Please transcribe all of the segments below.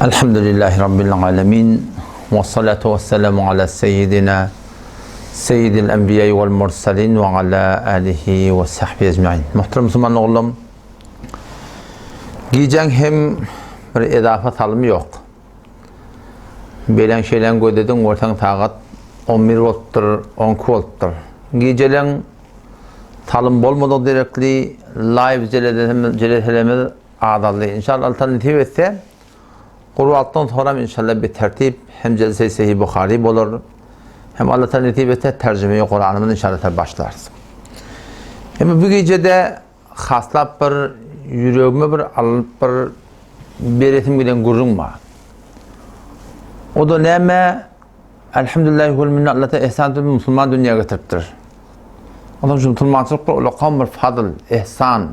Elhamdülillahi Rabbil alemin. Ve salatu ve selamu ala seyyidina seyyidil enbiya vel mursalin ve ala alihi ve sahbihi ecmain. Muhterem Müslüman oğlum, gijäň hem bir edafa salymy ýok. Beleň şeýleň gözlediň görseň sagat 11 bolupdyr, 12 bolupdyr. Gijeleň salym bolmadyk derekli live jeleselerimiz azaldy. Inşallah Allah nesip etse Gurbatdan soňram inşallah bir tertip hem Jelse-i Sahih Buhari bolar. Hem Allah Teala nesip etse terjime-i Kur'anymyzy inşallah başlarys. Hem bu gijede haslap bir ýüregime bir alyp bir beresim gelen gürrüň bar. O da näme? Elhamdülillah wal minna Allah Teala ihsan edip musulman dünýä getiripdir. Ondan şu musulmançylyk bir ulakan bir fadl, ihsan.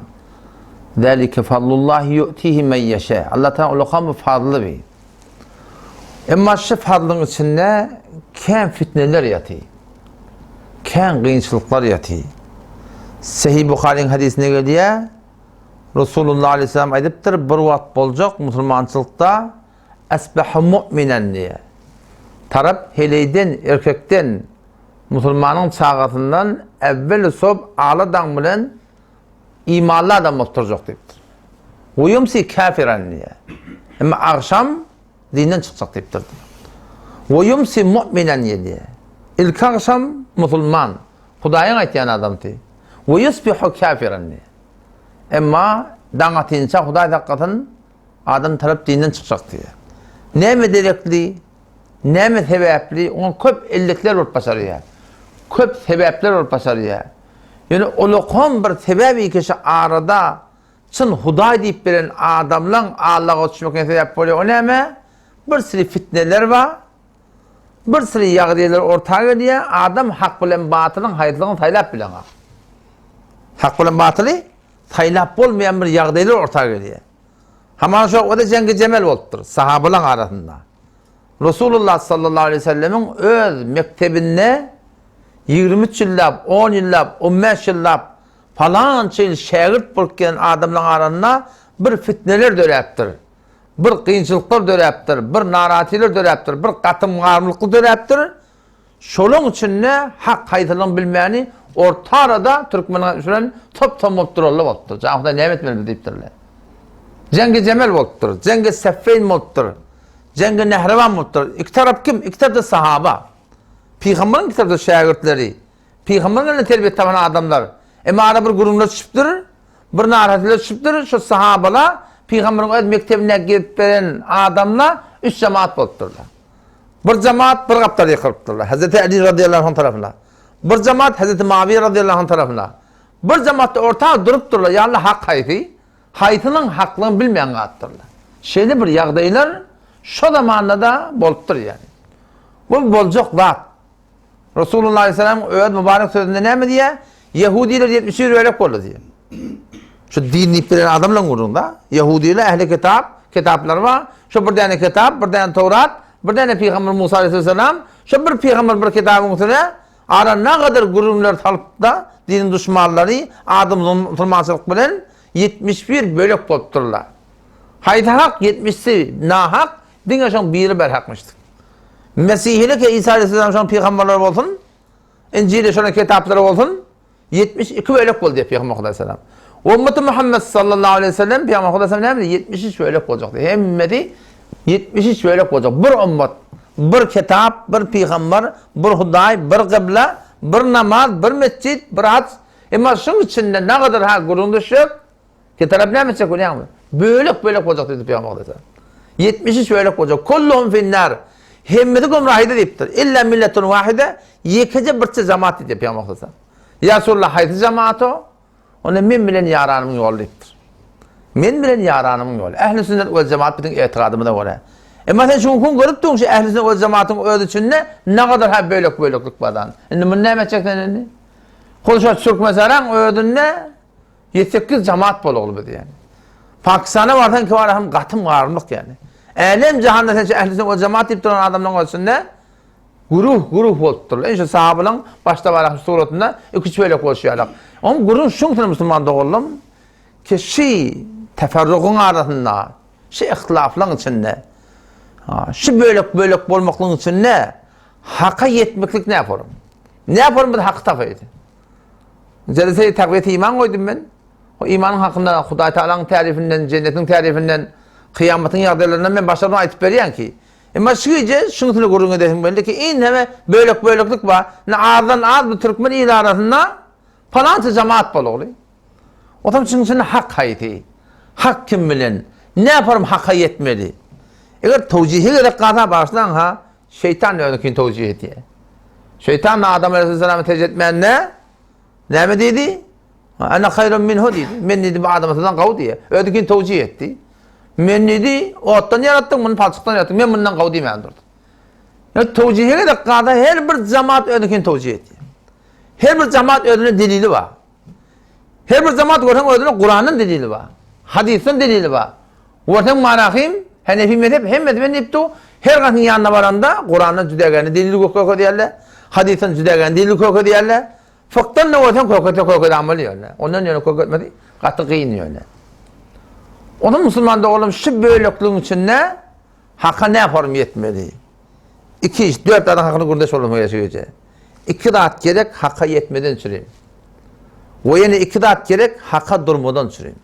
Zalike fadlullahi yu'tihi men yeşe. Allah Teala ulakan bir fadly bi. Emma şu fadlyň içinde kän fitneler ýaty. Kän kynçylyklar ýaty. Sahih Buharyň hadysynda gelýär. Resulullah aleyhisselam aýdypdyr, bir wagt boljak musulmançylykda asbahu mu'minen diýe. Tarap heleýden, erkekden, musulmanyň çagasyndan äwwel sob ala daň bilen imanly adam bolup durjak diýipdir. We yumsi kafiran diýýär. Emma agşam dinden çykjak diýipdir. We yumsi mu'minen diýýär. Ilki agşam musulman, Hudaýyň aýtýan adamsy. We yusbihu kafiran diýýär. Emma daň atynça Hudaý saklasyn, adam tarap dinden çykjak diýýär. Näme derekli, näme sebäpli, oňa köp illetler bolup başarýar. Köp sebäpler bolup başarýar. Ýöne ulakam bir sebäp ikişi arada çyn Hudaý diýip bilen adamlaň Allaga düşmekine sebäp bolýar. O näme? Bir sürü fitneler bar. Bir sürü ýagdaýlar orta gelýär. Adam hak bilen batylyň haýsylygyny saýlap bileňok. Hak bilen batyly saýlap bolmaýan bir ýagdaýlar orta gelýär. Hamana şo o-da jeňgi jemel bolupdyr sahabalaň arasynda. Resulullah sallallahu aleýhi we sellemiň öz mekdebinde 23 ýyllap, 10 ýyllap, 15 ýyllap palança ýyl şägirt bolup gelen adamlaryň arasynda bir fitneler döräpdir. Bir kynçylyklar döräpdir, bir narahatlylar döräpdir, bir gatym-garymlyklar döräpdir. Şolaň içinde hak haýsylygyny bilmäni orta arada türkmeniň bilen top-tom bolup durarlar bolupdyr. Jan Hudaý näme etmeli biz diýipdirler. Jeňgi Jemel bolupdyr, jeňgi Seffeýn bolupdyr, jeňgi Nehrewan bolupdyr. Iki tarap kim? Iki tarapda sahaba. Pygamberiň iki tarapda şägirtleri. Pygamberiň elinden terbiýe tapan adamlar. Emma ara bir gürrüňler düşüpdir, bir narahatlylar düşüpdir. Şu sahabalar pygamberiň öz mekdebine girip beren adamlar üç jemaat bolupdyrlar. Bir jemaat bir gapdal ýykylypdyrlar. Hazreti Ali radiyallahu anh tarapyna. Bir jemaat Hazreti Muawiye radiyallahu anh tarapyna. Bir jemaat da orta durupdyrlar. Ýagny hak haýsy? Haýsynyň haklygyny bilmän galypdyrlar. Şeýle bir ýagdaýlar şo zamanda-da bolupdyr ýagny. Bu boljak zat. Resulullah aleyhisselam öz mübarek sözünde näme diýýär? Ýehudiler 71 bölek boldy diýýär. Şu din diýip bilen adamlaryň gürrüňde. Ýehudiler ähli kitap, kitaplary bar. Şu bir däne kitap, bir däne Towrat, bir däne pygamber Musa aleyhisselam, şu bir pygamber bir kitabyň üstüne ara nägadar gürrüňler salyp-da diniň duşmanlary adam musulmançylyk bilen 71 bölek bolupdyrlar. Haýsy hak? 70-si nahak, diňe şoň biri berhakmyşdyr. Mesihilik ya İsa Aleyhisselam şoň pygamberleri bolsun, Injilde şonuň kitaplary bolsun, 72 bölek boldy diýip Pygamber Aleyhisselam. Ummeti Muhammed sallallahu aleyhi ve sellem Pygamber Aleyhisselam näme diýdi? 73 bölek boljak diýdi. Hemmesi 73 bölek boljak. Bir ummet, bir kitap, bir pygamber, bir Hudaý, bir gybla, bir namaz, bir mesjid, bir hac. Emma şuň içinde ne kadar ha gürrüň düşjek? Ki tarap näme etjek bilýäňmi? Bölek-bölek boljak diýdi Pygamber Aleyhisselam. 73 bölek boljak. Kulluhum finnar. Hemmesi gümrahyda diýipdir. Illa milletun wahide, ýekeje birçe jemaat diýdi Pygamber Aleyhisselam. Ýa Resulullah haýsy jemaat o? Onda men bilen ýaranymyň ýoly diýipdir. Men bilen ýaranymyň ýoly. Ähli sünnet we jemaat biziň etigadymyza görä. Emma sen şu gün görüp durun şu ähli sünnet we jemaatyň öz içinde ne kadar ha bölek-böleklik bar. Indi muny näme etjek sen indi? Hol şu Türkmenistanyň özünde Ýedi-sekiz jamaat bolugly biz ýani. Pakistana barsaň ki bar hem gatym garymlyk ýani. Älem jahanda sen şu ähli sünnet we jemaat diýip duran adamlaryň arasynda güruh güruh bolup durlar. Ine şu sahabalaryň başda barak suratynda iki-üç bölek bolşy ýaly. Oň gürrüň şuň musulman doganlarym ki şi teferrugyň arasynda, şi ihtilaflaryň içinde. Şu bölek-bölek bolmaklygyň içinde haka ýetmeklik näforum? Näforum biz haky tapaýys? Jelese takwiýeti iman goýdum men. O imanyň hakynda Hudaý Taalanyň tärifinden, jennetiň tärifinden, kyýamatyň ýagdaýlaryndan men başlardan aýtyp berýän ki. Emma şu gije şunusyny gürrüň edesim geldi ki, inheme bölek-böleklik bar. Indi azdan az bu türkmen il arasynda palança jemaat bolugly. Otam şunuň içinde hak haýsy? Hak kim bilen? Näforum haka ýetmeli? Eger towjihe gerek galsa bagyşlaň ha, şeýtan özünikini towjih edýär. Şeýtan Adam aleyhissalama tejde etmände näme diýdi? Ana haýrun minhu diýdi. Men diýdi bu adama sizden gowy diýýär. Özünikini towjih etdi. Men diýdi otdan ýaratdyň, muny palçykdan ýaratdyň. Men mundan gowy diýmän durdy. Ýa towjihe gerek galsa her bir jemaat özünikini towjih edýär. Her bir jemaat özüne delili bar. Her bir jemaat görseň özüne Kurandan delili bar. Hadysdan delili bar. Görseň Manahym, Henefi mezhep hemmesi men diýip dur. Her gasyň ýanyna baranda Kurandan jüdägäni delil kökezýärler. Hadysdan jüdägäni delil kökezýärler. Fykdan da görseň köketse kökede amal ýöne. Ondan ýöne köketmesi gaty gyn ýöne. Onuň musulman doganlarym şu bölekligiň içinde haka nä form ýetmeli? Iki iş, dört adam hakyny gürdeş bolmaly şu gije. Iki zat gerek haka ýetmeden çürim. We ýene iki zat gerek haka durmadan çürim.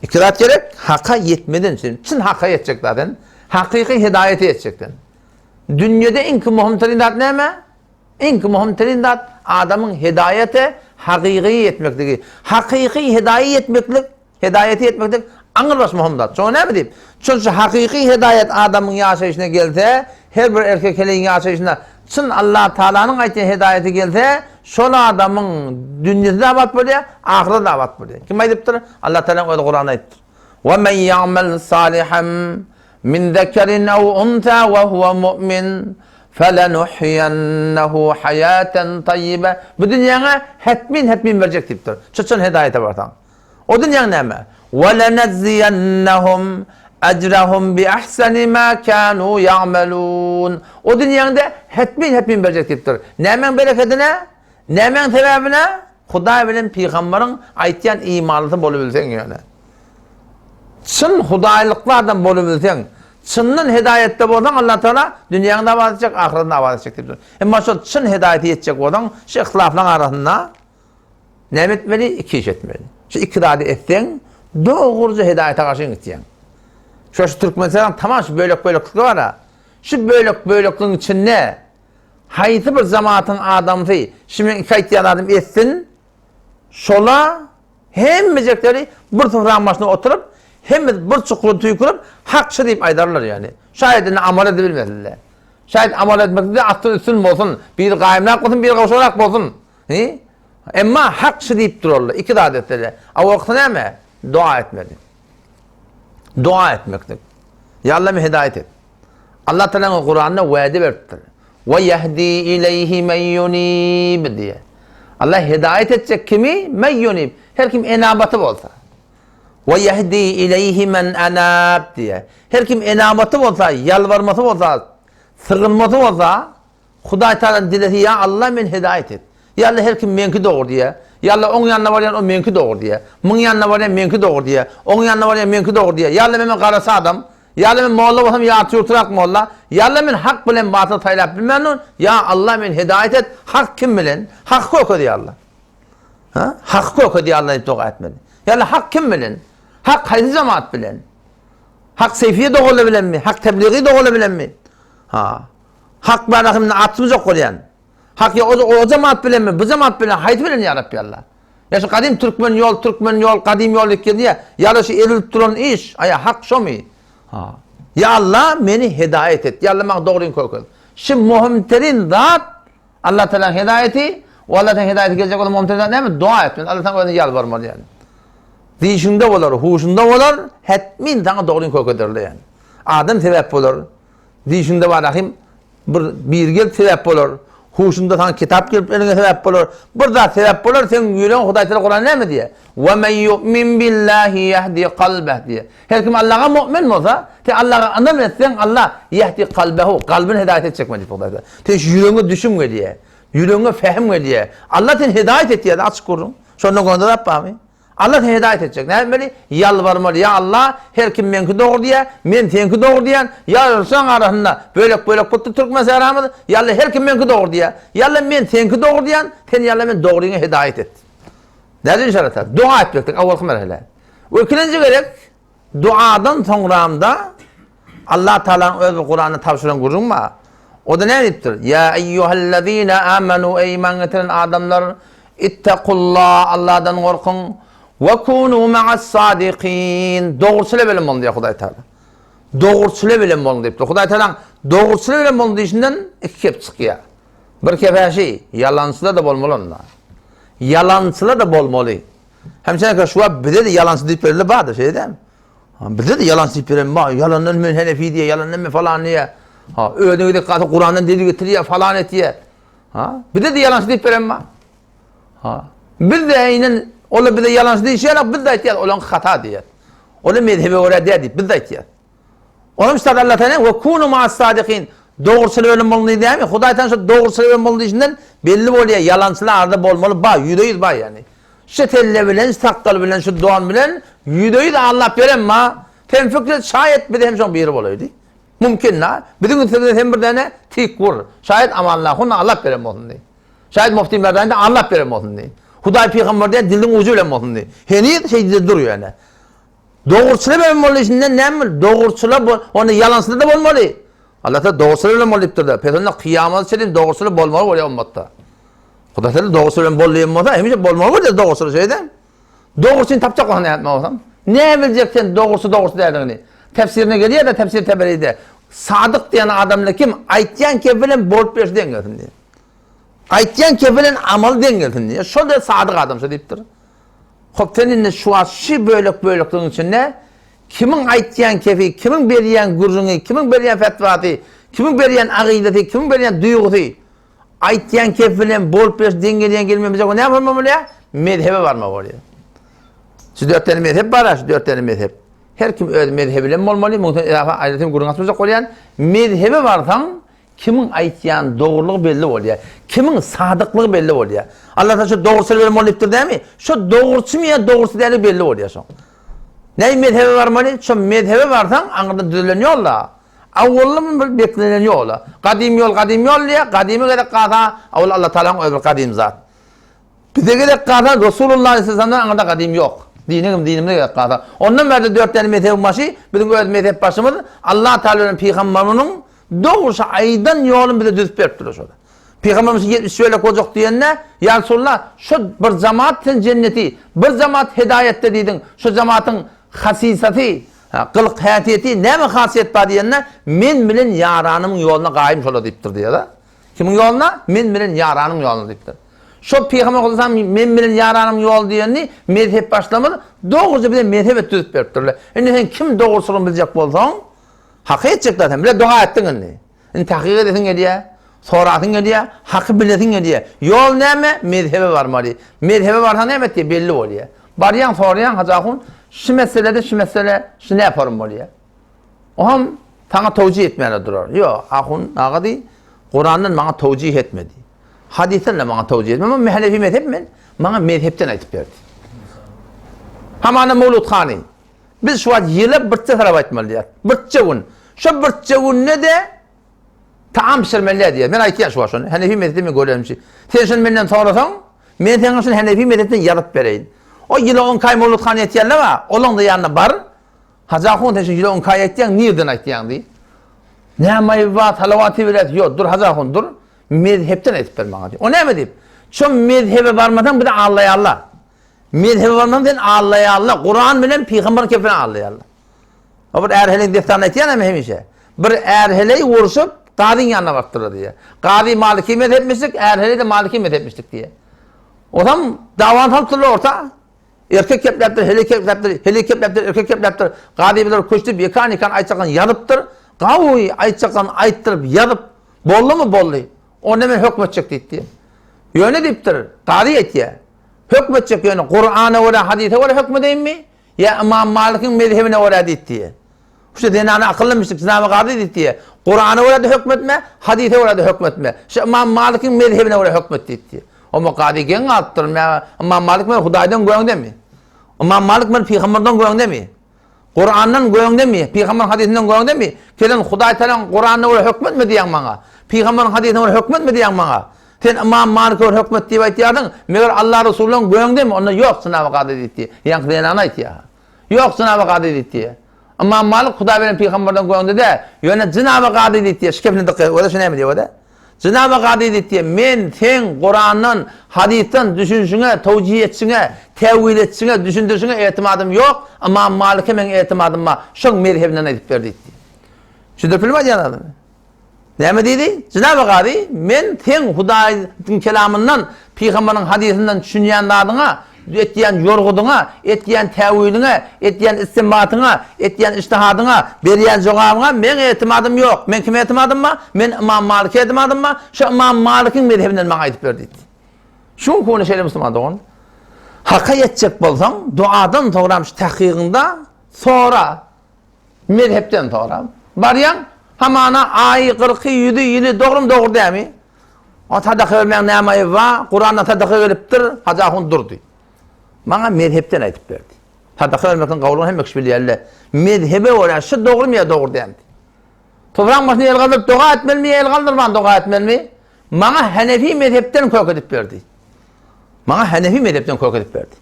Iki zat gerek haka ýetmeden çürim. Çyn haka ýetjek zaten. Hakyky hidaýete ýetjekden. Dünýede iň möhüm terin zat näme? Iň möhüm terin zat adamyň hidaýete hakyky ýetmekligi. Hakyky hidaýa ýetmeklik Hedaýete ýetmeklik aňrybaş möhüm zat. Şoňa näme diýip? Çünki hakyky hedaýat adamyň ýaşaýşyna gelse, her bir erkek heleýiň ýaşaýşyna çyn Allatagalanyň aýtýan hedaýaty gelse, şol adamyň dünýesi-de abat bolýar, ahyreti-de abat bolýar. Kim aýdypdyr? Allatagalaň özi Kuranda aýdypdyr. Ve men ya'mel salihan min zekerin ew unsa ve huve mu'min felenuhyiyennehu hayaten tayyibe. Bu dünýäňe hetmin-hetmin berjek diýipdir. Şu çyn hedaýata barsaň. O dünýäň näme? Welenejziyennehum ejrehum bi ahseni ma kanu ya'melun. O dünýäňde hetmin-hetmin berjek diýipdir. Nämäň berekedine? Nämäň sebäbine? Hudaý bilen pygambaryň aýtýan imanlysy bolubilseň ýöne. Çyn hudaýlykly adam bolubilseň, çyndan hedaýatda bolsaň Allah Taala dünýäňi-de abat etjek, ahyretini-de abat etjek diýipdir. Emma şol çyn hedaýata ýetjek bolsaň, şu yhtilaflaryň arasynda Näme etmeli? Iki iş etmeli. Şu iki zady etseň, dogruja hidaýata garşy gitýäň. Şu şu Türkmenistanyň tamam şu bölek-bölekligi bar-a. Şu bölek-bölekligiň içinde haýsy bir jamatyň adamsy şu meň iki aýtýan zadym etsin, şola hemmejekleri bir sufraň başynda oturyp, hemmesi bir çukura tüýkürip, hak şu diýip aýdarlar ýaly. Şaýat indi amal edibilmesinde. Şaýat amal etmekde asty-üstün bolsun, biri gaýymrak bolsun, biri gowşagrak bolsun. He? Emma hak şu diýip durarlar. Iki zat etseler. Awalkysy näme? Dua etmeli. Dua etmeklik. Ya Allah meni hidaýet et. Allah Teala Kuranda wade beripdir. Ve yehdi ileyhi men yunib diye. Allah hidaýet etjek kimi? Men yunib. Her kim enabaty bolsa. Ve yehdi ileyhi men anab diye. Her kim enabaty bolsa, ýalbarmasy bolsa, sygynmasy bolsa, Hudaý Tagaladan dilese ýa Alla meni hidaýat et. Ýa Alla her kim meňki dogry diýýär. Ýa Alla oň ýanyna barýan o meňki dogry diýýär. Muň ýanyna barýan meňki dogry diýýär. Oň ýanyna barýan meňki dogry diýýär. Ýa Alla men garaçy adam. Ýa Alla men molla bolsam ýarty-ýurtyrak molla. Ýa Alla men hak bilen batyly saýlap bilmän dur. Ýa Alla meni hidaýat et. Hak kim bilen? Haky kökez ýa Alla. Ha? Haky kökez ýa Alla diýip doga etmeli. Ýa Alla hak kim bilen? Hak haýsy jemaat bilen? Hak Seýfiýe dogaly bilenmi? Hak Tebligi dogaly bilenmi? Ha. Hak barahymda atmyjak bolýan. Hak ýa o jemaat bilenmi, bu jemaat bilen, haýsy bilen ýa Rabbi Allah. Ýa şu gadym türkmen ýol, türkmen ýol, gadym ýol diýip gelýär. Ýa-da şu elilip duran iş, aýa hak şomy? Ha. Ýa Allah meni hidaýat et. Ýa Allah maňa dogryny görkez. Şu möhüm terin zat Allah Teala'nyň hidaýaty, o Allah Teala'nyň hidaýaty geljek bolsa möhüm terin zat näme? Dua etmeli. Allah Teala özüne ýalbarmaly ýaly. Dişiňde bolar, huşunda bolar, hetmin saňa dogryny görkezerler ýaly. Adam sebäp bolar. Düýşüňde bar ahym bir biri gelip sebäp bolar. Huşunda saňa kitap gelip eliňe sebäp bolar. Bir zat sebäp bolar, seň ýüregiň Hudaý Teala Kuranda näme diýýär? Ve men yu'min billahi yahdi kalbeh diýýär. Her kim Allaha mu'min bolsa, sen Allaha ynam etseň, Allah yahdi kalbehu, kalbyny hidaýat etjek men diýip Hudaý Teala. Sen şu ýüregiňe düşüm gelýär. Ýüregiňe fehim gelýär. Allah seni hidaýat etýär, açyk gürrüň. Şondan gonda zat barmy? Allah seni hidaýat etjek. Näme etmeli? Ýalbarmaly. Ýa Allah, her kim meňki dogry diýýär, men seňki dogry diýýän. Ýaryşlaň arasynda bölek-bölek bolupdyr türkmen sähramyz. Ýa Allah, her kim meňki dogry diýýär. Ýa Allah, men seňki dogry diýýän, sen ýa Allah men dogryňa hidaýat et. Nädip inşallah? Doga etmeklik awalky merhele. We ikilenji gezek Duadan soňramda Allah Tagalaň öz bir Kuranda tabşyran gürrüň bar. O-da näme diýipdir? Ýa eýýuhellezine amanu eý iman getiren adamlar ittakullah Allahdan gorkuň we kunu ma'as sadikin dogruçylar bilen boluň diýýär Hudaý Tagala. Dogruçylar bilen boluň diýipdir. Hudaý Tagalaň dogruçylar bilen boluň diýişinden iki kep çykýar. Bir kepäşi ýalançylar-da bolmaly onda. Ýalançylar-da bolmaly. Hem sen şu wagt bize de ýalançy diýip bereli bardy, şeýle dämi? Ha, bize de ýalançy diýip beren bar. Ýalandan men Henefi diýe, ýalandan men falan diýe. Ha, özüne gidip gaty Kurandan delil getirýär, falan etýär. Ha, bize de ýalançy diýip beren bar. Ha, biz de eýnen olar bize ýalançy diýişýärler, biz de aýtýarys, olaň hata diýýär. Olar mezhebe görä diýýär diýip biz de aýtýarys. Onuň üçin Allah Taala we kunu ma'as sadikin dogruçyl bilen boluň diýýärmi? Hudaý Taala şu dogruçyl bilen boluň diýişinden belli bolýar, ýalançylar arada bolmaly bar, ýüzde ýüz bar ýagny. Şu selle bilen, şu sakgal bilen, şu don bilen ýüzde ýüz allap beren bar. Sen fikir et, şaýat biz hem şoň biri bolaýdy. Mümkin da. Biziň üstümizde sen bir däne tik vur. Şaýat Amanullah hun allap beren bolsun diý. Şaýat Mufti Merdani de allap beren bolsun diý. Hudaý pygamber diýen diliň ujy bilen bolsun diý. Heniz şeýdide dur ýöne. Dogruçyla bilen bolmaly işinden näme bil? Dogruçyla bol, onda ýalançyla da bolmaly. Allah Taala dogruçyla bilen bol diýipdir-de. Pes onda kyýamata çenli dogruçyla bolmaly bolýar ummatda. Hudaý Taala dogruçyla bilen bol diýen bolsa, hemişe bolmaly bolýar dogruçyla şeýle. Dogruçyny tapjak bolsaň näme etmeli bolsaň? Näme biljek sen dogruçy dogruçy däldigini? Tefsirine gelýär-de tefsir Teberide. Sadyk diýen adamlar kim? Aýtýan kepi bilen bolup berşi deň gelsin diýýär. Aýtýan kepi bilen amaly deň gelsin diýýär. Şol da sadyk adam şo diýipdir. Hop sen indi şu wagt şu bölek-bölekligiň içinde kimiň aýtýan kefi, kimiň berýän gürrüňi, kimiň berýän fetwasy, kimiň berýän agydasy, kimiň berýän duýgusy, aýtýan kefi bilen bolup berşi deň gelýän gelmeýän bize näme bolmaly bolýar? Mezhebe barmaly bolýar. Şu dört tane mezhep bar, şu dört tane mezhep. Her kim öz mezhebi bilen bolmaly, muňa ilaha aýratyn gürrüň açmajak bolýan. Mezhebe barsaň, Kimiň aýtýan dogrulygy belli bolýar. Kimiň sadyklygy belli bolýar. Allah Taala şu dogruçyl bilen bol diýipdir dämi? Şu dogruçymy ýa dogruçy däli belli bolýar şoň. Näme mezhebe barmaly? Şu mezhebe barsaň aňyrdan düzülen ýol-da. Awwalym bir beklenen ýol. Gadym ýol, gadym ýol diýýär. Gadymy gezek galsa, awwal Allah Taalaň özi bir gadym zat. Bize gerek galsa Resulullah aleyhisselamdan aňyrda gadym ýok. Diniňim dinimize gerek galsa. Ondan bärde dört däne mezhebiň başy biziň öz mezhep başymyz Allah Taala bilen pygamberimiziň dogry aýdan ýoluny bize düzüp beripdir şol. Pygamberimiz 70 bölek boljak diýende, Ýa Resulullah, şu bir jemaat sen jenneti, bir jemaat hidaýetde diýdiň. Şu jemaatyň hasisasy, gylyk häsiýeti näme hasiýet bar diýende, men bilen ýaranymyň ýoluna gaýym şolar diýipdir diýýär. Kimiň ýoluna? Men bilen ýaranyň ýoluna diýipdir. Şol Pygamber Aleyhisselam men bilen ýaranyň ýoly diýenini mezhep başlamaz, dogruja bize mezhep et düzüp beripdirler. Indi sen kim dogruçylygyny biljek bolsaň, haky etjekler sen. Bile doga etdiň indi. Indi takyk edesiň gelýär, sorasyň gelýär, haky bilesiň gelýär. Ýol näme? Mezhebe barmaly. Mezhebe barsaň näme etýär? Belli bolýar. Barýaň, soraýaň, Hajy ahun, şu meselede şu mesele, şu näform bolýar? Oam saňa towjih etmäne durar. Ýok, ahun aga diý, Kurandan maňa towjih etmedi. Hadysdan-da maňa towjih etmedi. Men Hanefi mezhep men, maňa mezhepden aýdyp berdi. Hamana Mawlud hany. Biz şu wagt ýyla birçe salawat aýtmaly diýýär. Birçe gün. Şo birçe günde-de taam bişirmeli diýýär. Men aýtýan şu wagt şony. Hanefi mezhepde men görenimçi. Sen şony menden sorasaň, men saňa şony Hanefi mezhepden ýazyp bereýin. O ýyla on kaý Mawlud hany aýtýanlar bar, olaň-da ýanyna bar. Hajy ahun sen şu ýüregiň kaý aýtýaň, nirden aýtýaň diý. Näme aýyby bar, salawat berýäs. Ýok, dur Hajy ahun, dur. Mezhepden aýtyp ber maňa diý. O näme diýip? Şo mezhebe barmasaň bizi allaýarlar. Mezhebe barmasaň seni allaýarlar. Kuran bilen pygamber kepini allaýarlar. O bir är-heleýiň dessanyny aýtýan hem hemişe. Bir är-heleý urşup, gazyň ýanyna barypdyrlar diýýär. Gazy maliki mezhepmişdik, är-heleý-de maliki mezhepmişdik diýýär. Osam dawany salypdyrlar orta. Erkek kepläpdir, heleý kepläpdir, heleý kepläpdir, erkek kepläpdir. Gazy bular köşdüp ýekan-ýekan aýtjaklaryny ýazypdyr. Gawy aýtjaklaryny aýtdyryp ýazyp, boldumy, boldy. Onda men hökm etjek diýipdi. Ýöne diýipdir, gazy aýtýar. Hökm etjek ýöne Kurana görä, hadysa görä hökm edeýinmi? Ýa Ymam Malikiň mezhebine görä diýipdi. Şu zenana akylly müşrik Jinaby Gazy diýipdi. Kurana görä-de hökm etme, hadysa görä-de hökm etme. Şu Ymam Malikiň mezhebine görä hökm et diýipdi. Oma Gazy geň galypdyr. Mä Ymam Malik men Hudaýdan göňdemi? Ymam Malik men pygamberden göňdemi? Kurandan göňdemi? Pygamber hadysyndan göňdemi? Kelen Hudaý Tagalaň Kuranyna görä hökmetmi diýýäň maňa? Pygamberiň hadysyna görä hökmetmi diýýäň maňa? Sen Ymam Malike görä hökmet diýip aýtýardyň, meger Allah Resulynyň göňdemi? Onda ýok jynaby kazy diýdi. Ýaňky zenana aýtýar. Ýok jynaby kazy diýdi. Ymam Malik Hudaý bilen pygamberden göňde däl, ýöne jynaby kazy diýdi. Şu kepini dykgat et, şu näme diýýär o-da? Jynaby kazy diýdi, men seň Kurandan, hadysdan düşünişiňe, towjih etişiňe, täwil etişiňe, düşündirişiňe etimadym ýok, Ymam Malike meň etimadym bar, şoň mezhebinden aýdyp ber diýdi. Düşündirip bilmedi aýdýan zadymy? Näme diýdi? Jynaby kazy, men seň Hudaýyň kelamyndan, pygamberiň hadysyndan düşünýän zadyňa, etýän ýorgudyňa, etýän täwiliňe, etýän istinbatyňa, etýän ijtihadyňa, berýän jogabyňa meň etimadym ýok. Meň kime etimadym bar? Men Ymam Malike etimadym bar. Şu Ymam Malikiň mezhebinden maňa aýdyp ber diýdi. Şu günki şeýle musulman dogan. Haka ýetjek bolsaň, duadan soňram şu tahkygyňda sora. Mezhepden sora. Barýaň, hamana aýy, gyrky, ýüzi, ýyly dogrumy dogry dämi? O sadaka bermäň näme aýyby bar? Kuranda sadaka gelipdir, Hajy ahun durdy. Maňa mezhepden aýdyp berdi. Sadaka bermekden gowulygyny hemme kişi bilýärler. Mezhebe görä şu dogrumy ýa dogry dälmi? Topragyň başyna el galdyryp doga etmelimi ýa el galdyrman doga etmelimi? Maňa Hanefi mezhepden kök edip berdi. Maňa Hanefi mezhepden kök edip berdi.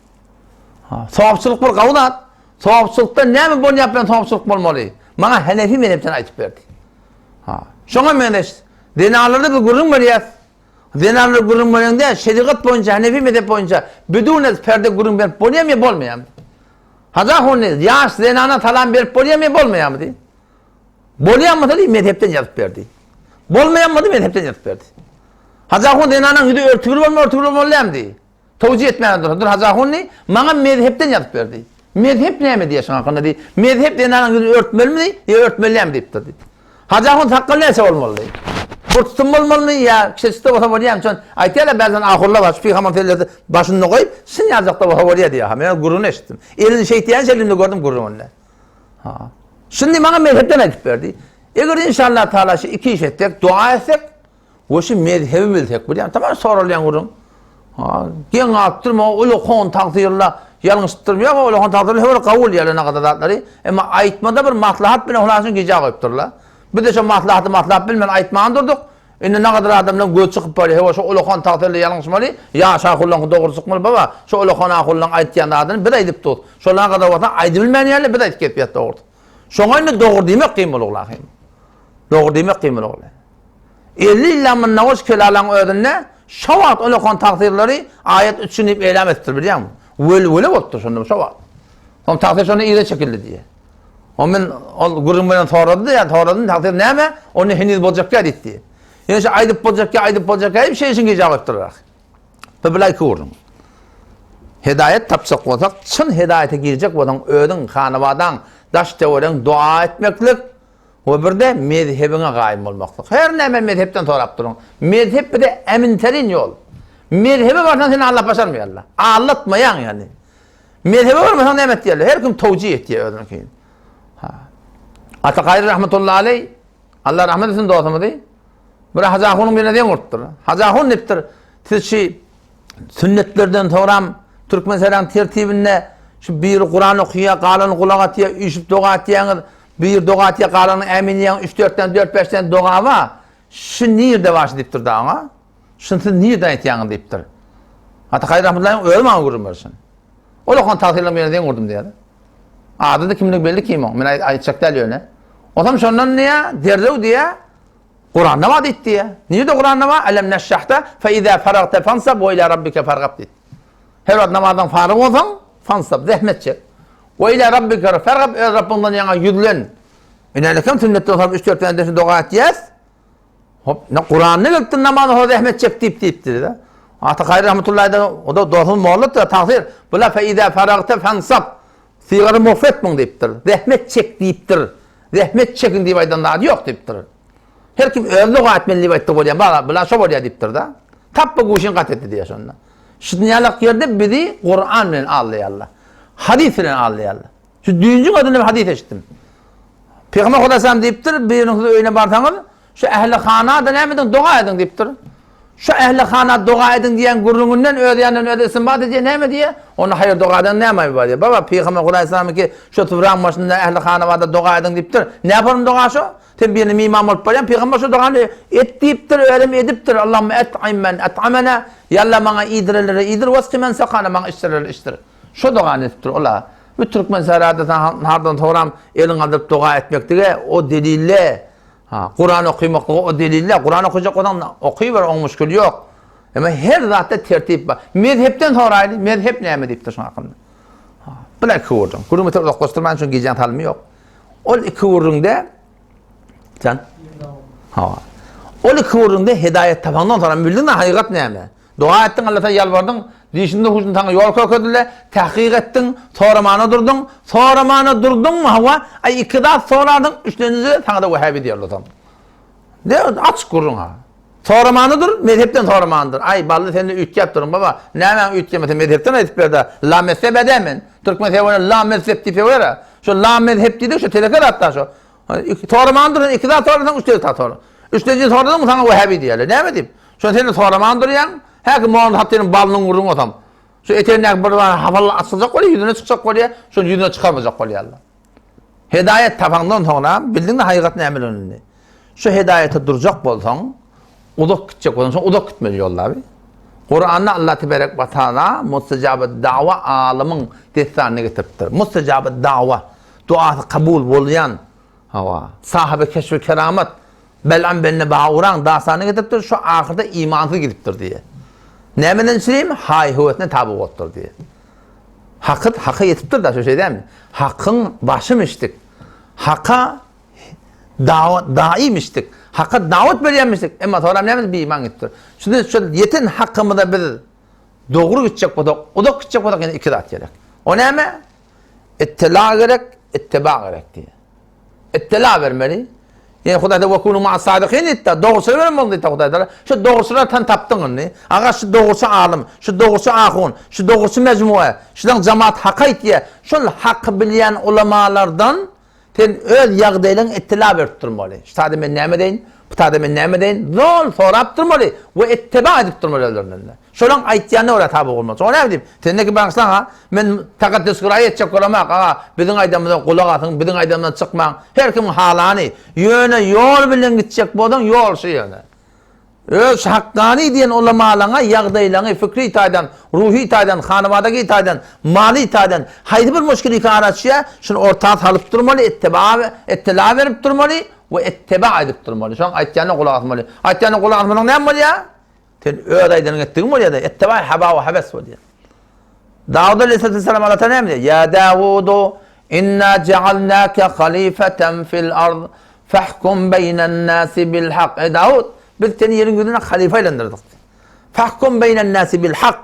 Ha, sogapçylyk bir gawy zat. Sogapçylykda näme bolýar bilen sogapçylyk bolmaly? Maňa Hanefi mezhepden aýdyp berdi. Ha, şoňa meňzeş zenanlarda bir gürrüň berýäs. Zenanlar gürrüň berende şerigat boýunça, Hanefi mezhep boýunça bidun perde gürrüň berip bolýarmy ýa bolmaýarmy? Haja hony ýaş zenana salam berip bolýarmy ýa bolmaýarmy diý. Bolýan bolsa diý mezhepden ýazyp berdi. Bolmaýan bolsa mezhepden ýazyp berdi. Hajy ahun zenanaň ýüzi örtügli bolmaly, örtügli bolmaly dälmi diý. Towjih etmäge dursa, dur Hajy ahun diý, maňa mezhepden ýazyp berdi. Mezhep näme diýýär şuň hakynda diý. Mezhep zenanaň ýüzüni örtmelimi diý, ýa örtmeli dälmi diýipdir diý. Hajy ahun sakgal näçe bolmaly diý. Bir tutum bolmalymy ýa kiçijik-de bolsa bolýarmy? Şony aýtýarlar bäzden ahunlar bar, şu pygamber sellesi başynda goýup, şun ýaljak-da bolsa bolýar diýýär. Men gürrüňini eşitdim. Elini şeýtýän şeklinde gördüm gürrüňini. Ha. Şindi maňa mezhepden aýdyp berdi. Eger inşallah taala şu iki iş etsek, dua etsek we şu mezhebi bilsek, bilýän tamam soralýan gürrüň. Ha, geň galyp durma, ulakan tagsyryla ýalňyşypdyrmy? Ýok, ulakan tagsyryla her kabul ýaly nagada zatlary. Emma aýtmada bir maslahat bilen hulasyn gijä goýupdyrlar. Biz de şo maslahaty maslahat bilmän aýtman durduk. Indi nagadyr adamlaň gözi çykyp barýar, hewa şo ulakan tagsyryla ýalňyşmaly, ýaş ahullaňky dogry çykmaly baba, şo ulakan ahullaň aýtýan zadyny biz aýdyp durus. Şo nagadyr bolsa aýdybilmän ýaly biz aýdyp gezýäs dogrusy. Şoňa indi dogry diýmek kyn bolugly ahym. Dogry diýmek kyn bolugly. 50 ýyldan mundan goş kelalaň özünde şo wagt ulakan tagsyrlary aýat üçin diýip eýlam edipdir bilýäňmi? Welwele bolupdyr şonda şo wagt. Soň tagsyr şonda yza çekildi diýýär. O men ol gürrüň bilen sorady ýa soradym tagsyr näme? Onda heniz boljakýa diýdi. Ýöne şu aýdyp boljakýa aýdyp boljakýa diýip şeýşin gijä goýupdyrlar. Bu bilaý gürrüň. Hedaýat tapjak bolsak, çyn hedaýata girjek bolsaň özüň, hanabadaň, daş töweregiň dua etmeklik we birde mezhebiňe gaýym bolmaklyk. Her näme mezhepden sorap duruň. Mezhep bize äminterin ýol. Mezhebe barsaň seni Allah başarmaýarlar. Aldatmaýaň ýani. Mezhebe barmasaň näme etýärler? Her kim towjih etýär özüniňkini. Ha. Ata Gaýry rahmetullahi aleý, Allah rahmet etsin dostumyzy. Bir Hajy Ahunyň birine deň urupdyr. Hajy Ahun diýipdir, siz şu sünnetlerden soňram türkmen serän tertibinde şu biri Kuran okýar, galany gulak atýar, üýşüp doga atýaňyz, biri doga atýar, galany ämin diýýäň, 3-4 4-5 tane doga bar. Şu nirde bar şu diýipdir da oňa. Şuny siz nirden aýtýaňyz diýipdir. Ata Kaýry Rahmetullahyň özi maňa gürrüň bersin. Ol okan tagsyryň birine deň gurdum diýýär. Ady-da kimligi belli kim oň. Men aýtjak däl ýöne. Otam şondan diýýär, derrew diýýär, Kuranda bar diýdi diýýär. Nirde Kuranda bar? Elem neşrahda fe iza faragta fansab we ila rabbike fargab diýdi. Her wagt namazdan faryg bolsaň, fansab, zähmet çek. We ila rabbike fargab, öz Rabbyňdan ýaňa ýüzlen. Ine, sünnetden soň 3-4 tane doga etýäs. Hop, ne Kuranda gelipdir namaz oka zähmet çek diýip diýipdir. Ata Kaýry rahmetullahi da o da dostumyz molladyr, tagsyr. Bula fe iza faragta fansab. Sygary mufret muň diýipdir. Zähmet çek diýipdir. Zähmet çekiň diýip aýdan zady ýok diýipdir. Her kim öz doga etmeli diýip aýtdy bolýar. Bala, bula şo bolýar diýipdir da. Tapba guşyn gat etdi diýýär şonda. Şu dünýälik ýerde bizi Kur'an bilen aldaýarlar. Hadys bilen aldaýarlar. Şu düýnjüň özünde bir hadys eşitdim. Pygamber Hudaýsam diýipdir, biriniň siz öýüne barsaňyz, şu ähli hana-da näme ediň, doga ediň diýipdir. Şu ähli hana doga ediň diýen gürrüňinden öz ýanyndan özi istinbat edýär, näme diýýär? Onda haýyr dogadan näme aýby bar diýýär. Baba, pygamber Hudaýsalamyňky şu subraň başynda ähli hanabada doga ediň diýipdir. Näparyň doga şo? Sen birine miman bolup barýaň, pygamber şu dogany et diýipdir, özem edipdir. Allahümme et'im men et'amena, Ýa Allah maňa iýdirelere iýdir, wasqi men sakana, maňa içdirelere içdir. Şo dogany edipdir ol-a. Bu türkmen sährada hardan soram eliň galdyryp doga etmeklige o delille. Ha, Kuran okymaklyga o delille. Kuran okajak bolsaň okyber, oň muşkili ýok. Emma her zatda tertip bar. Mezhepden soraýly, mezhep näme diýipdir şuň hakynda. Ha, bu iki gürrüň. Gürrüňi beter uzaklaşdyrman üçin gijäň salymy ýok. Ol iki gürrüňde Jan. Ha. Ol iki gürrüňde hidaýat tapandan soň bildiň hakykat näme? Doga etdiň Alla ýalbardyň, dişinde huşun saňa ýol kökezdiler, tahkyk etdiň, soramana durduň, soramana durduňmy hawa, aý iki zat soradyň, üçlenji saňa-da wähäbi diýerler soň. Ne açyk gürrüň ha. Soramana dur, mezhepden soramana dur. Aý bally sen-de üýtgäp duruň baba. Nämäň üýtgemese mezhepden aýdyp ber-de. La mezhep ede men. Türkmen sebäbi la mezhep diýip ýör-ä. Şo la mezhep diýdik, şo teleke zatda şo. Soraman dur, iki zat sorasaň, üç zat sora. Üçlenji soradyň saňa wähäbi diýerler. Näme diýip? Şo sen soraman durýaň. Häki molla hatdynyň balynyň gürrüň bolsam. Şu etegindäki bir bar hapal açyljak bolýar, ýüzüne çykjak bolýar, şony ýüzüne çykarmajak bolýarlar. Hedaýat tapaňdan soňra bildiňmi hakykat nämeligini? Şu hedaýata durjak bolsaň, uzak gitjek bolsaň, şo uzak gitmeli ýolda abi. Kuranda Allah teberek we taala mustajabat dawa alymyň dessanyny getiripdir. Mustajabat dawa, duasy kabul bolýan, hawa, sahabe keşfi keramat, Belam benne Bauraň dastanyny getiripdir, şu ahyrda imansyz gidipdir diýýär. Nämeden çürim? Haý-höwesine taby bolupdyr diýýär. Hakyt haka ýetipdir da, şu şeý dälmi? Hakyň başy mişdik. Haka dawat daýy mişdik. Haka dawat berýän mişdik. Emma soram näme biiman gidipdir. Şunda şu ýeten hakymyza biz dogry gitjek bolsak, uzak gitjek bolsak ýene iki zat gerek. O näme? Ittila gerek, ittiba gerek diýýär. Ittila bermeli. Ýene Hudaý we kunu ma sadikin diýdi. Dogruçylar bilen bol diýdi Hudaý Taala. Şu dogruçylar tan tapdyň indi. Aga şu dogruçy alym, şu dogruçy ahun, şu dogruçy mejmue, şulaň jemaat hak aýtýar. Şol haky bilýän ulamalardan sen öz ýagdaýlaryňy ittila berip durmaly. Şu taýda men näme edeýin? Bu taýda men näme edeýin? Zol sorap durmaly we ittiba edip durmaly özlerinden. Şolaň aýtýanyna görä taby bolmaly. Şoňa näme diýip? Sendeki bagyşlaň ha, men takaddüs-gyraý etjek bolamok, aga, biziň aýdanymyza gulak asyň, biziň aýdanymyzdan çykmaň. Her kimiň halany. Ýöne ýol bilen gitjek bolsaň, ýol şu ýöne. Öz şu Hakgany diýen ulamalaňa ýagdaýlaňy fikri taýdan, ruhy taýdan, hanabadagi taýdan, maly taýdan haýsy bir muşkilika ara düşýär, şuny orta salyp durmaly, ettiba, ittila berip durmaly we ettiba edip durmaly. Şoň aýtýanyna gulak asmaly. Aýtýanyna gulak asmasaň näme bolýar? Sen öz aýdanyňy etdigiň bolýar-da, ettebaý haba we habes bolýar. Dawud aleyhisselam Allah Taala näme diýýär? Ýa Dawudu, inna ja'alnaka halifatan fil ard, fahkum beýnen nasi bil hak. Eý Dawud, biz seni ýeriň ýüzüne halyfa aýlandyrdyk. Fahkum beýnen nasi bil hak.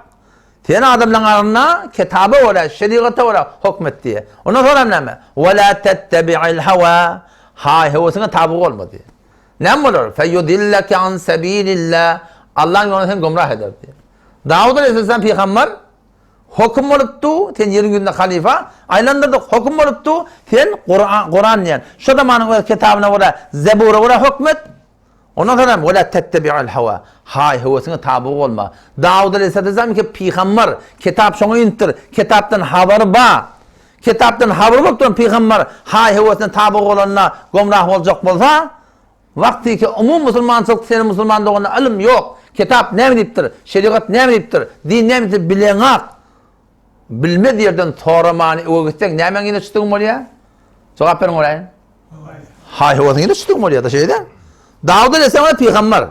Sen adamlaryň arasynda kitaba görä, şerigata görä hukm et diýýär. Ondan soň näme? Ve la tettebi'il hawa. Haý, höwesiňe taby bolma diýýär. Näme bolar? Feýudilleke an sebilillah. Allaň ýolundan seni gümrah eder diýýär. Dawud aleyhisselam pygamber hokum bolupdy, sen ýeriň ýüzünde halyfa aýlandyrdyk, hokum bolupdy, sen Kuran, Kuran diýen. Şo zamanyň öz kitabyna görä, Zebura görä hökm et. Ondan soň hem wala tettebi'il hawa. Haý, höwesiňe taby bolma. Dawud aleyhisselam ki pygamber, kitap şoňa inipdir, kitapdan habary bar. Kitapdan habary bolup duran pygamber haý-höwesine taby bolanda gomrah boljak bolsa, wagtyky umumy musulmançylyk seniň musulman doganyna ylym ýok, kitap näme diýipdir, şerigat näme diýipdir, din näme diýipdir bileňak. Bilmez ýerden soramany öe gitseň nämäň ýüze çytygyň bolýar? Jogap beriň göräýin. Haý-höwesiň ýüze çytygyň bolýar-da şeýle. Dawud aleyhisselam pygamber.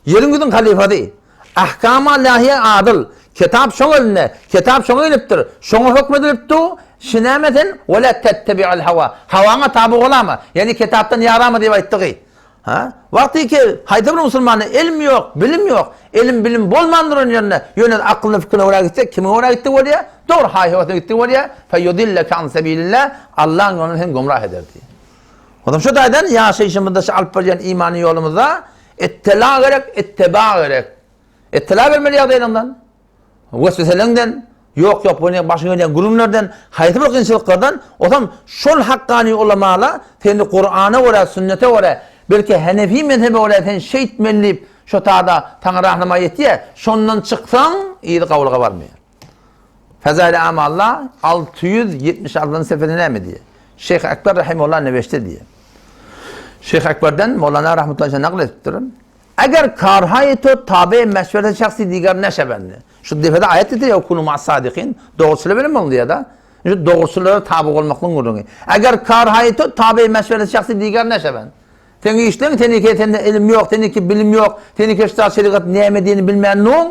Ýeriň ýüzüň halyfasy. Ahkama Allahiýe adyl. Kitap şoň elinde. Kitap şoňa inipdir. Şoňa hökm edilip du. Şi näme sen? Ve la tettebi'il hawa. Hawaňa taby bolama. Ýagny kitapdan ýarama diýip aýtdygy. Ha? Wagty ki haýsy bir musulmanda elm ýok, bilim ýok. Elm bilim bolman duran ýerinde ýöne aklyna fikrine görä gitse kime görä gitdi bolýar? Dogry haý-höwesine gitdi bolýar. Feyudilleke an sebilillah. Allaň ýolundan seni gümrah eder diýýär. Onsoň şu taýdan ýaşaýşymyzda şu alyp barýan imany ýolumyzda ittila gerek, ittiba gerek. Ittila bermeli ýagdaýlaryňdan, wesweseleňden, ýok ýok bu ne başyňa gelýän gürrüňlerden, haýsy bir kynçylyklardan, onsoň şol hakkany ulamala seni Kurana görä, sünnete görä, belki Hanefi mezhebe görä sen şeýtmeli diýip, Şo tada saňa rahnama ýetýär. Şondan çyksaň, yzy gabulga barmaýar. Fezail-i Amalda 676-njy sefede näme diýýär? Şeýh Ekber rahimehullah nebeşde diýýär. Şeýh Ekberden Mowlana rahmetullahi nakl edipdir. Eger karhaýy to tabe meşwerete şahsi diger neşebendi. Şu defede aýat getirýär, kunu ma sadikin. Dogruçylar bilen boluň diýýär-de. Şu dogruçylara taby bolmaklygyň gürrüňi. Eger karhaýy to tabe meşwerete şahsi diger neşeben. Seň işleň seniki sende ilim ýok, seniki bilim ýok, seniki şta şerigat näme diýeni bilmän nuň.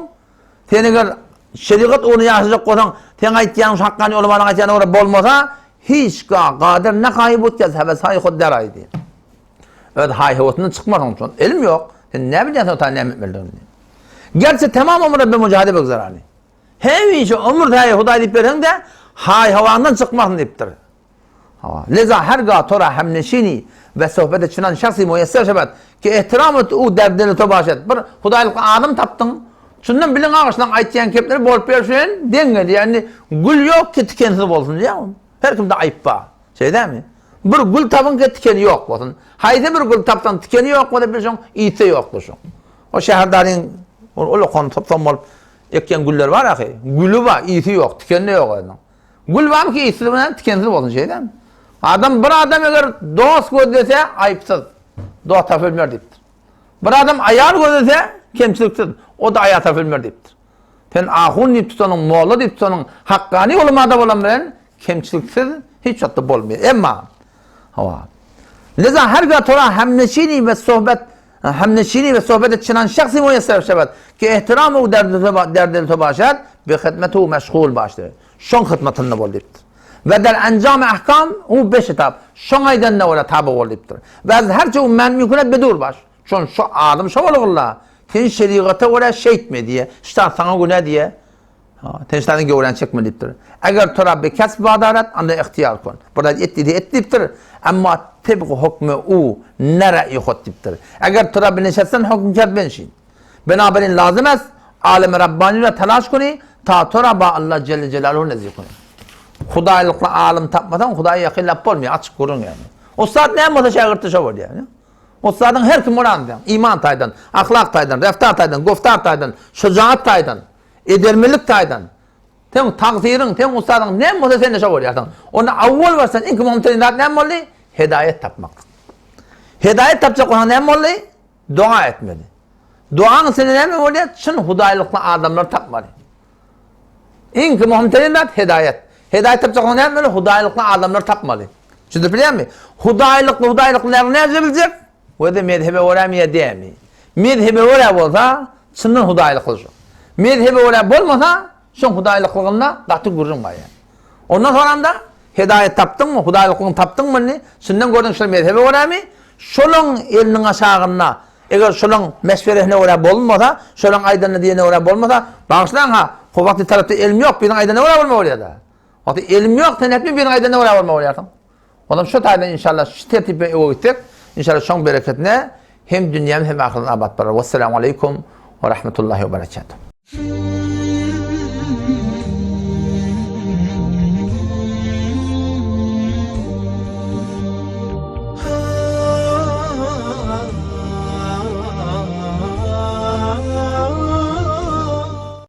Sen eger şerigat ugruna ýaşajak bolsaň, seň aýtýanyň şu hakkany ulamalaryň aýtýanyna görä bolmasa, hiç ga gadyr ne haýy but ýa sebes haýy hud deraý diýýär. Öz haý-höwesinden çykmarsyň şon. Ilim ýok. Sen näme bilýän sen näme etmelidigini. Gerçi tamam ömre be mujahede begzerani. Hemişe ömür täýe Hudaý diýip berseň-de, haý-hawaňdan çykmarsyň diýipdir. Hawa. Leza her ga tora hemneşini we sohbete çynan şahsy muýesser şebet ki ehtiramut u der dili to başet. Bir hudaýlykly adam tapdyň. Şundan biliň agaçlaň aýtýan kepleri bolup berşen deň gelýär. Indi gül ýok ki tikensiz bolsun diýýär. Her kimde aýyp bar. Şeý dälmi? Bir gül tapyň ki tikeni ýok bolsun. Haýsy bir gül tapsaň tikeni ýok bolsa bil şoň ysy ýokdur şoň. O şäherdaryň ol ulakan toplam bolup ekýän gülleri bar ahy. Güli bar, ysy ýok, tikeni ýok özüniň. Gül barmy ki yssyz bilen tikensiz bolsun şeýdämi? Adam bir adam eger dost gözlese aýypsyz. Dost tapyp bilmer diýipdir. Bir adam aýal gözlese kemçiliksiz. O da aýal tapyp bilmer diýipdir. Sen ahun diýip tutanyň, molla diýip tutanyň, hakkani ulamada bolan bilen kemçiliksiz hiç wagtda bolmaýar. Emma hawa. Leza her ga tora hemneşini we sohbet hemneşini we sohbet etçinan şahsi muýesser şebet ki ehtiram u derdil tobaşat bi hidmetu meşgul başdy. Şoň hyzmatynda bol diýipdir. We der enjam ahkam u beşitap. Şoň aýdanyna görä taby bol diýipdir. We az herçe u men mümkünet bedur baş. Şon şo alym şo bolgulla. Sen şerigata görä şeýtme diýe. Şta saňa günä diýe. Ha, sen ştanyň göwräni çekme diýipdir. Eger tora bi kesb wadarat anda ihtiýar kon. Bir zat et diýse et diýipdir. Emma tebgi hukmy u ne ra'yi hut diýipdir. Eger tora bi neşetsen hukm kert benşin. Binaberin lazym est alemi Rabbani ra talaş kuni ta tora ba Allah Celle Celaluhu nezdik kuni. Hudaýlykly alym tapmasaň Hudaýa ýakynlap bolmaýar, açyk gürrüň ýaly. Ussat näme bolsa şägirtde şo bolýar. Ussadyň her kim bolan diýen, iman taýdan, ahlak taýdan, reftar taýdan, goftar taýdan, şujaat taýdan, edermenlik taýdan. Seň tagsyryň, seň ussadyň näme bolsa sen-de şo bolýarsyň. Onda awwal başdan iň möhüm zat näme boldy? Hedaýat tapmaklyk. Hedaýat tapjak bolsaň näme boldy? Doga etmeli. Dogaň içinde näme bolýar? Çyn hudaýlykly adamlary tapmaly. Iň möhüm terim zat hedaýat. Hedaýat tapjak bolsaň näme etmeli? Hudaýlykly adamlary tapmaly. Düşündirip bilýärmi? Hudaýlykly, hudaýlyklylary näce biljek? Wede mezhebe görämi ýa dämi? Mezhebe görä bolsa, çyndan hudaýlykly şo. Mezhebe görä bolmasa, şoň hudaýlyklygynda gaty gürrüň bar ýa. Ondan soramda Hedaýat tapdyňmy, hudaýlyklygyny tapdyňmy indi? Şundan gördüň şol mezhebe görämi? Şolaň eliniň aşagynda, eger şolaň meşweresine görä bolunmasa, şolaň aýdanyna diýenine görä bolmasa, bagyşlaň-ha, o wagty tarapda elm ýok, biriniň aýdanyna görä bolmaly bolýar-da. Wagty elm ýok, sen nätme biriniň aýdanyna görä bolmaly bolýarsyň? Onam şu taýdan inşallah şu tertip bilen öňe gitsek, inşallah şoň bereketine hem dünýämiz hem ahyretimiz abat bolar. Wessalamu aleýkum we rahmetullahi we berekatuh.